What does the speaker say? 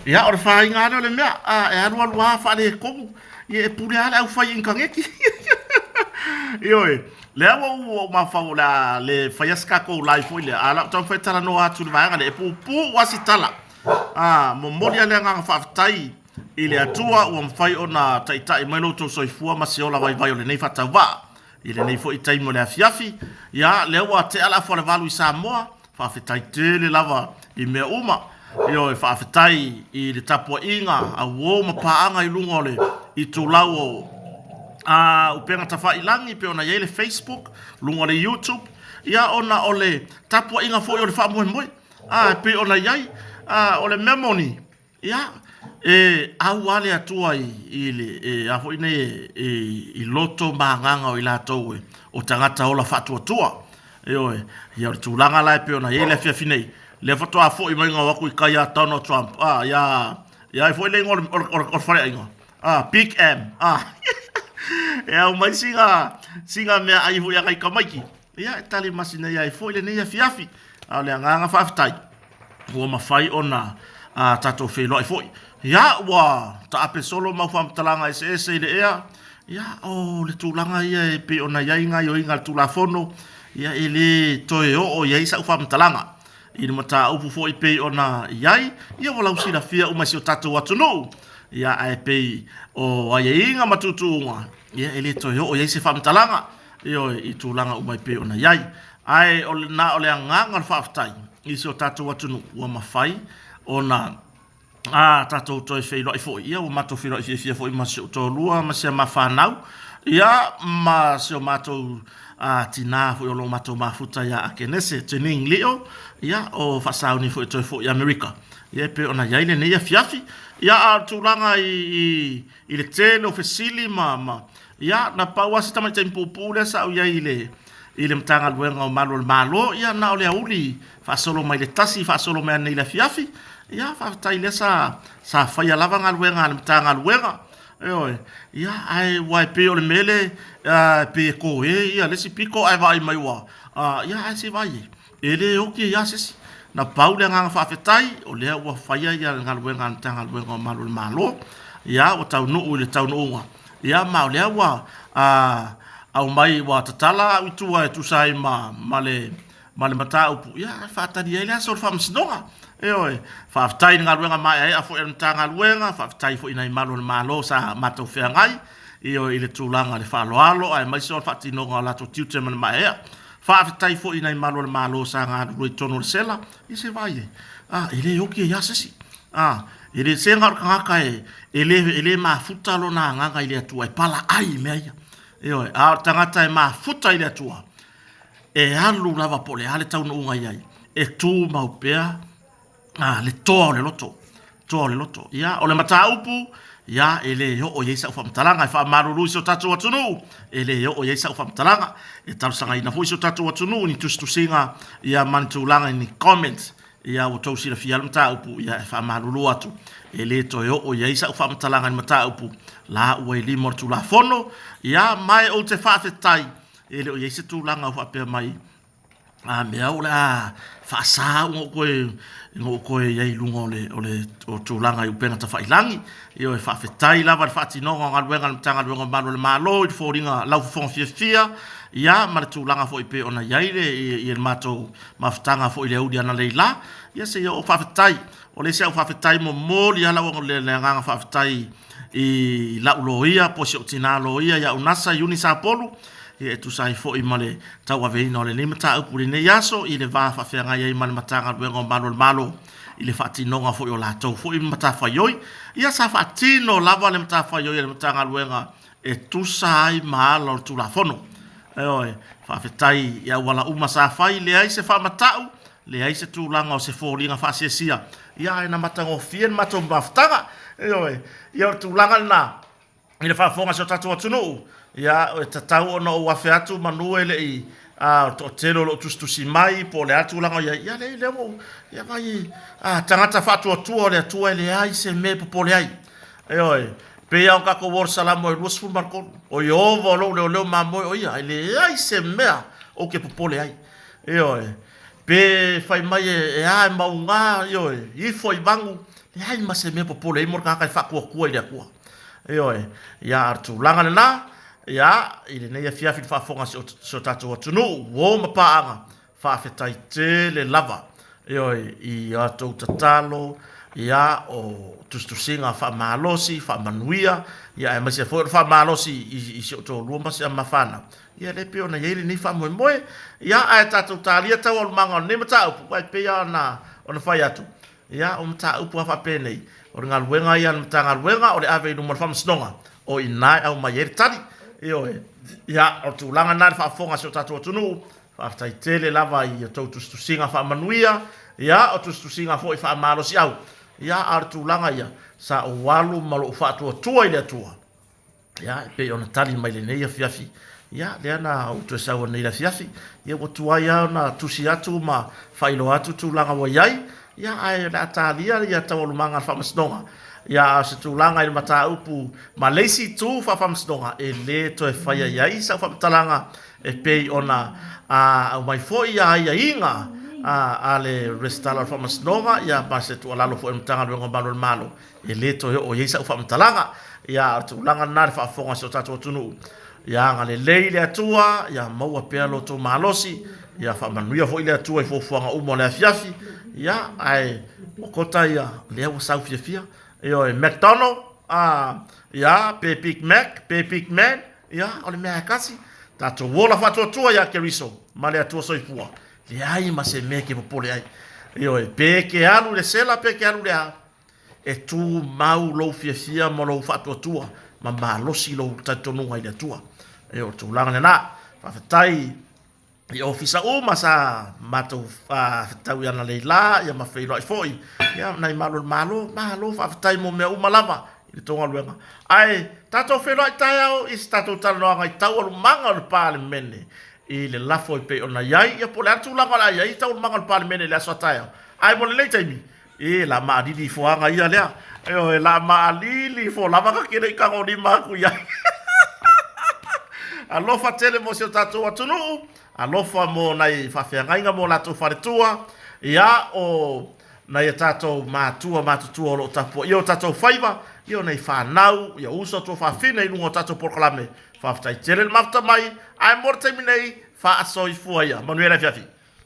Ia, o le fāiga lava lea o le mea, a, e alualu lava faaletonu, ia e pule lava le aufai initaneti. Ioe, lea ua ou mafaufau o le a le faia se tatou live foi lea, a o le a ou taumafai e talanoa atu i le vaega lea, e puupuu lava si tala. A, momoli lava le agaga faafetai i le Atua ua mafai ona taitai mai lo outou soifua ma se ola vaivai o lenei faatauvaa i lenei foi taimi o le afiafi. Ia, lea ua tea le afa o le valu i Samoa, faafetai tele lava i mea uma. Ioe, faafetai i le tapuaiga a uo ma paaga i luga o le itulau o a upega tafailagi pei ona i ai le Facebook, luga o le YouTube, ia ona o le tapuaiga foi o le faamoemoe, a, e pei ona i ai. A, o le mea moni, Ia, e au lava le Atua i le, e, a foi nei, e, i loto ma agaga o i latou e, o tagata ola faatuatua. Ioe, ia o le tulaga la e pei ona i ai le afiafi nei, lea faatoa foi mai na o atu i tai ia Donald Trump, a, ia, ia ai foi le igoa o le, o le, o le faleaiga, a, Big M, a, e aumai sina, sina meaai foi a nai tamaiti, ia e tali masina ai foi lenei afiafi. A o le agaga faafetai, ua mafai ona a, tatou feiloai foi. Ia, ua taape solo mau faamatalaga eseese i le ea, ia, o le tulaga ia e pei ona i ai gaoioiga a le Tulafono, ia, e le toe oo i ai sau faamatalaga i le mataupu foi pei ona i ai, ia ua lausilafia uma e si o tatou atunuu, ia, ae pei o aiaiga ma tuutuuga, ia, e le toe oo i ai se faamatalaga, ioe, i tulaga uma e pei ona i ai. Ae o le, na o le agaga o le faafetai i si o tatou atunuu ua mafai ona a tatou toe feiloai foi. Ia ua matou feiloai fiafia foi ma si ou toalua ma si a ma fanau, ia ma si o matou a, tinā foi o lo o matou mafuta ia Akenese Jening Lio, ia o faasauni foi toe foi i Amerika, ia e pei ona i ai lenei afiafi. Ia a o le tulaga i, i, i le tele o fesili ma, ma ia na pau lava si tamaitai puupuu lea sa ou i ai i le i le Matagaluega o Malu o le Malo, ia na o le aoauli faasolo mai le 1 faasolo mai nei i le afiafi. Ia faafetai lea sa sa faia lava galuega a le Matagaluega. Ioe, ia ae ua e pei o le mea lea e pei e toē ia le isi pito ae vaai mai ua ia ae se i vaai i ai. E le oti ai lava se isi. Na pau le agaga faafetai, o lea ua faia ia le galuega a le Matagaluega o Malu o le Malo, ia ua taunuu i le taunuuga, ia ma o lea ua aumai ua tatala au i tua e tusa ai ma, ma le, ma le mataupu, ia e faatali ai le aso o le faamasinoga. Ioe, faafetai i le galuega maeaea foi a le Matagaluega, faafetai foi i nai malu o le Malo sa matou feagai, ioe, i le tulaga o le faaaloalo aemaise o le faatinoga o latou tiute ma le maeaea. Faafetai foi i nai malu o le Malo sa galulue i totonu o le sela, ia se vaai ai, a, e le oti ai lava se isi. A, e le sega o le tagata e, e le, e le mafuta lona agaga i le Atua, e palaai i mea ia. Ioe, a o le tagata e mafuta i le Atua, e alu lava po o le a le taunuuga i ai, e tumau pea a, le toa o le loto, toa o le loto. Ia, o le mataupu, ia, e le oo i ai sau faamatalaga, e faamalulu i si o tatou atunuu, e le oo i ai sau faamatalaga. E talosagaina foi si o tatou atunuu i ni tusitusiga, ia, ma ni tulaga i ni comments, ia, ua outou silafia le mataupu, ia, e faamalulu atu, e le toe oo i ai sau faamatalaga i le mataupu la ua i lima o le Tulafono, ia, ma e ou te faafetai, e le o i ai se tulaga o faapea mai, a mea o le a faasa au ona ou toe, ona ou toe i ai i luga o le, o le o tulaga i upega tafailagi. Ioe, faafetai lava i le faatinoga o galuega a le Matagaluega o Malu o le Malo i le foliga laufofoga fiafia, ia ma le tulaga foi pei ona i ai le, i le matou mafutaga foi i le aoauli analeila. Ia se i oo faafetai. O le isi au faafetai momoli lava lau le agaga faafetai i lau loia po o si ou tina loia ia Unasa Iuni Sapolu e tusa ai foi ma le tauaveina o lenei mataupu i lenei aso i le va faafeagai ai ma le Matagaluega o Malu o le Malo i le faatinoga foi o latou foi matafaioi. Ia sa faatino lava le matafaioi a le Matagaluega e tusa ai ma ala o le Tulafono. Ioe, faafetai i auala uma sa fai, leai se faamatau, leai se tulaga o se foliga faasiasia, ia ae na matagofie le matou mafutaga. Ioe, ia o le tulaga lena i le faafofoga a si o tatou atunuu, ia e tatau ona ou afe atu manu e le i a, o le toatele o lo o tusitusi mai po o le a le tulaga o i ai, ia leai lea ua ou, ia vaai, a, tagata faatuatua o le Atua e leai se mea e popole ai. Ioe, pei lava o tatou uo i le Salamo e 23, o Ieova o lou leoleo mamoe o ia, e leai se mea ou te popole ai. Ioe. Pe fai mai e a e mauga, ioe, ifo i vagu, leai ma se mea popole ai mo le tagata e faatuatua i le Atua. Ioe, ia a o le tulaga lena, ia, i lenei afiafi i le faafofoga a si o tatou atunuu, uo ma paaga, faafetai tele lava, ioe, i a outou tatalo, ia, o tusitusiga faamalosi, faamanuia, ia aemaise foi o le faamalosi i si ou toalua ma si ama fanau, Ia lea e pei ona i ai lenei faamoemoe. Ia, ae tatou talia taualumaga o lenei mataupu, aua e pei lava ona fai atu, ia, o mataupu lava faapenei, o le galuega ia a le Matagaluega o le ave i luma o le Faamasinoga, o i ina e aumai ai le tali. Ioe. Ia, o le tulaga lena i le faafofoga a si o tatou atunuu, faafetai tele lava i a outou tusitusiga faamanuia, ia, o tusitusiga foi faamalosiau, ia, a o le tulaga ia, sa ou alu ma lou faatuatua i le Atua, Ia, e pei ona tali mai lenei afiafi, ia, lea na ou toe sau nei i le afiafi, ia ua tuai lava ona tusi atu ma faailoa atu tulaga ua i ai, ia, ae o le a talia ia taualumaga a le Faamasinoga. Ia, a o se tulaga i le mataupu ma le isi itu faa-Faamasinoga, e le toe faia i ai sau faamatalaga e pei ona aumai foi aiaiga a le Resitala o le Faamasinoga, ia, ma se tuualalo foi a le Matagaluega o Malu o le Malo, E le toe oo i ai sau faamatalaga. Ia, o le tulaga lena i le faafofoga a si o tatou atunuu. Ia agalelei le Atua, ia maua pea lo outou malosi, ia faamanuia foi le Atua i fuafuaga uma o le afiafi. Ia, ae o kota ia, lea ua sau fiafia. Ioe, McDonald, a, ia, pe Big Mac, pe Big Man, ia, o le mea lava e tasi. Tatou ola faatuatua ia Keriso ma le Atua soifua. Leai ma se mea e te popole ai. Ioe, pe e te alu i le sela, pe e te alu i le a, E tumau lou fiafia ma lou faatuatua ma malosi lou talitonuga i le Atua. E o le tulaga lena. Faafetai i ofisa uma sa matou fetaui analeila ia ma feiloai foi ia nai malu o le Malo. Malo faafetai mo mea uma lava i le tou galuega. Ae tatou feiloai taeao i se tatou talanoaga i taualumaga o le Palemene i le lafo e pei ona i ai, ia po o le a le tulaga o le a i ai taualumaga o le Palemene i le aso a taeao. Ae mo lenei taimi, E, la maalili ifo aga ia lea. Ioe, la maalili ifo lava ka kele i tagolima atu i ai. Alofa tele mo si o tatou atunuu, alofa mo nai faafeagaiga mo latou faletua, ia, o nai a tatou matua matutua o lo o tapuaia o tatou faiva, ia o nai fanau, ia uso tuafafine i luga o tatou polokalame. Faafetai tele le mafuta mai, ae mo le taimi nei, faasoifua ia. Manuia le afiafi.